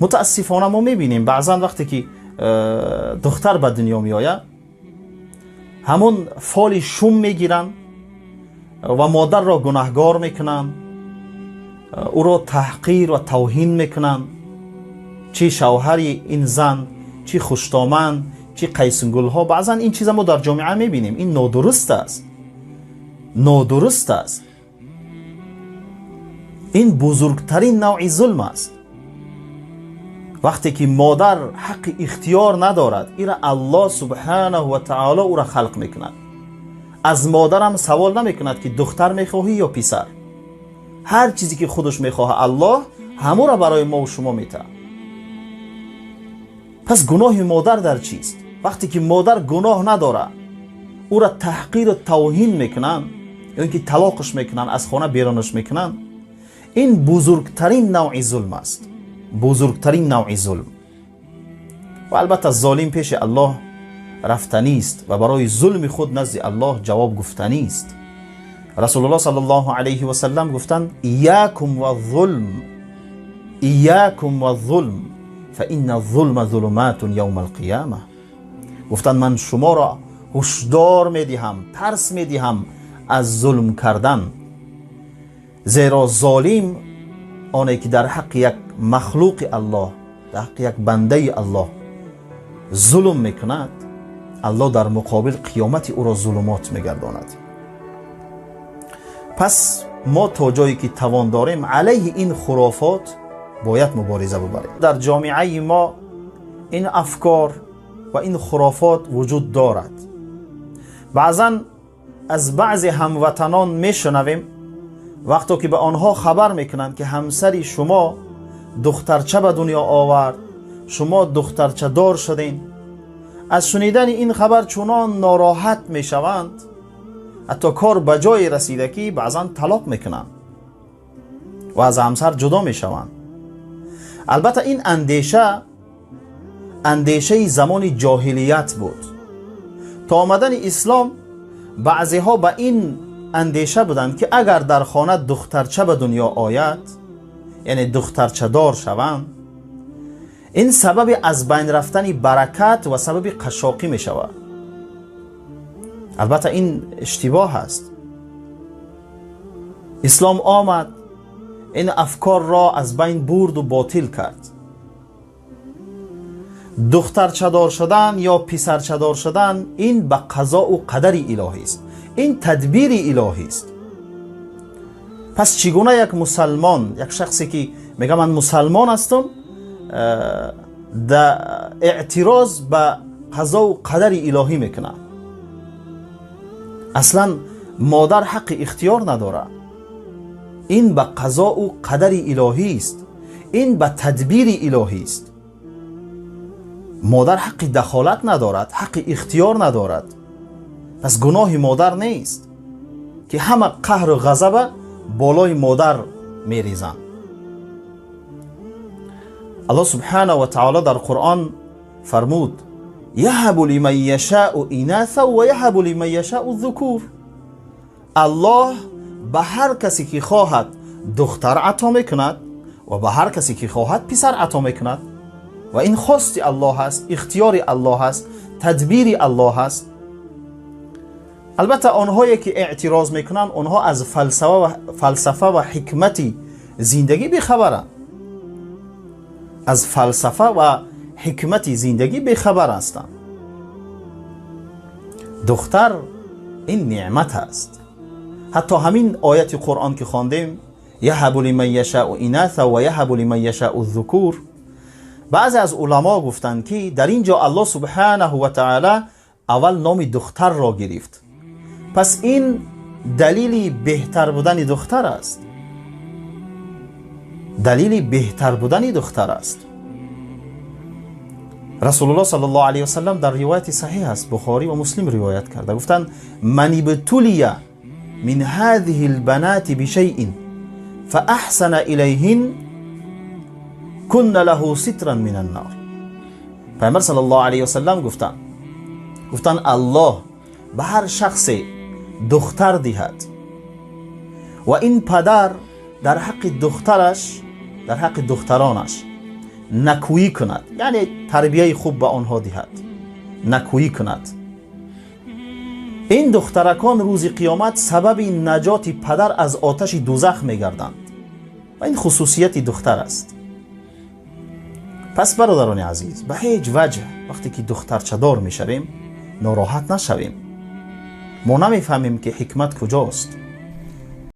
Мутаассифона, мо мебинем, баъзан вақте ки духтар ба дунё меояд, ҳамон фоли шум мегиранд ва модарро гунаҳгор мекунанд, ӯро таҳқир ва тавҳин мекунанд, чӣ шавҳари ин зан, чӣ хуштоман, чӣ қайсунгулҳо. Баъзан ин чиза мо дар ҷомеа мебинем. Ин нодуруст аст, нодуруст аст. Ин бузургтарин навъи зулм аст, вақте ки модар ҳаққи ихтиёр надорад. Ира Аллоҳ субҳанаҳу ва таоло ӯра халқ мекунад, аз модарам савол намекунад, ки духтар мехоҳӣ ё писар. Ҳар чизе ки худаш мехоҳад, Аллоҳ ҳамура барои мову шумо метаҳад. Пас гуноҳи модар дар чист, вақте ки модар гуноҳ надорад, ӯра таҳқиру тавҳин мекунанд ё ин ки талоқаш мекунанд, аз хона берунаш мекунанд? Ин бузургтарин навъи зулм аст, бузургтарин навъи зулм. Ва албатта, золим пеши Аллоҳ рафтанист ва барои зулми худ назди Аллоҳ ҷавоб гуфтанист. Расулуллоҳ саллаллоҳу алайҳи васаллам гуфтанд: «Иёкум ваззулм, иёкум ваззулм, фаинна зулма зулуматун явма алқиёма». Гуфтанд: «Ман шуморо ҳушдор медиҳам, тарс медиҳам аз зулм кардан, зеро золим оне ки дар ҳаққи як махлуқи Аллоҳ, дар ҳаққи як бандаи Аллоҳ зулм мекунад, Аллоҳ дар муқобил қиёмати ӯро зулумот мегардонад». Пас мо то ҷое ки тавон дорем, алайҳи ин хурофот бояд мубориза бубарем. Дар ҷомеаи мо ин афкор ва ин хурофот вуҷуд дорад. Баъзан аз баъзе ҳамватанон мешунавем, вақто ки ба онҳо хабар мекунанд, ки ҳамсари шумо духтарча ба дунё овард, шумо духтарчадор шудем, аз шунидани ин хабар чунон нороҳат мешаванд, ҳатто кор ба ҷое расида, ки баъзан талоқ мекунанд ва аз ҳамсар ҷудо мешаванд. Албатта, ин андеша андешаи замони ҷоҳилият буд. То омадани ислом баъзеҳо ба ин андеша буданд, ки агар дар хона духтарча ба дунё ояд, яъне духтарчадор шаванд, ин сабаби аз байн рафтани баракат ва сабаби қашшоқӣ мешавад. Албатта, ин иштибоҳ аст. Ислом омад, ин афкорро аз байн бурду ботил кард. Духтарчадор шудан ё писарчадор шудан ин ба қазоу қадари илоҳист, ин тадбири илоҳист. Пас чӣ гуна як мусалмон, як шахсе ки мега «Ман мусалмон ҳастам», эътироз ба қазоу қадари илоҳӣ мекунад? Аслан модар ҳаққи ихтиёр надорад. Ин ба қазоу қадари илоҳист, ин ба тадбири илоҳист. Модар ҳаққи дахолат надорад, ҳаққи ихтиёр надорад. Пас гуноҳи модар нест, ки ҳама қаҳру ғазаба болои модар мерезанд. Аллоҳ субҳанаҳу ва таоло дар Қуръон фармуд: «Яҳабу лиман яшау инаса ва яҳабу лиман яшау зукур». Аллоҳ ба ҳар касе ки хоҳад, духтар ато мекунад ва ба ҳар касе ки хоҳад, писар ато мекунад. Ва ин хости Аллоҳ аст, ихтиёри Аллоҳ аст, тадбири Аллоҳ аст. Албатта, онҳое ки эътироз мекунанд, онҳо аз фалсафа ва ҳикмати зиндагӣ бехабаранд, аз фалсафа ва ҳикмати зиндагӣ бехабар ҳастанд. Духтар ин неъмат аст. Ҳатто ҳамин ояти Қуръон ки хондем, «Яҳабу лиман яшау инаса ва яҳабу лиман яшау зукур», баъзе аз уламо гуфтанд, ки дар ин ҷо Аллоҳ субҳанаҳу ва таъала аввал номи духтарро гирифт. Пас ин далели беҳтар будани духтар аст, далели беҳтар будани духтар аст. Расулуллоҳ саллаллоҳу алайҳи васаллам, дар ривояти саҳиҳ аст, Бухорӣ ва Муслим ривоят карда, гуфтанд: «Ман ибтулия мин ҳазиҳи лбанати бишайин фаахсана илайҳин кунна лаҳу ситран мин аннор». Пайғамбар саллаллоҳу алайҳи васаллам гуфтанд: «Аллоҳ ба ҳар шахсе духтар диҳад ва ин падар дар ҳаққи духтараш, дар ҳаққи духтаронаш Накӯӣ кунад, яъне тарбияи хуб ба онҳо диҳад, накӯӣ кунад. Ин духтаракон рӯзи қиёмат сабаби наҷоти падар аз оташи дузах мегарданд ва ин хусусияти духтар аст. Пас, бародарони азиз, ба ҳеҷ ваҷҳ вақте ки духтарчадор мешавем, нороҳат нашавем. Мо намефаҳмем, ки ҳикмат куҷост.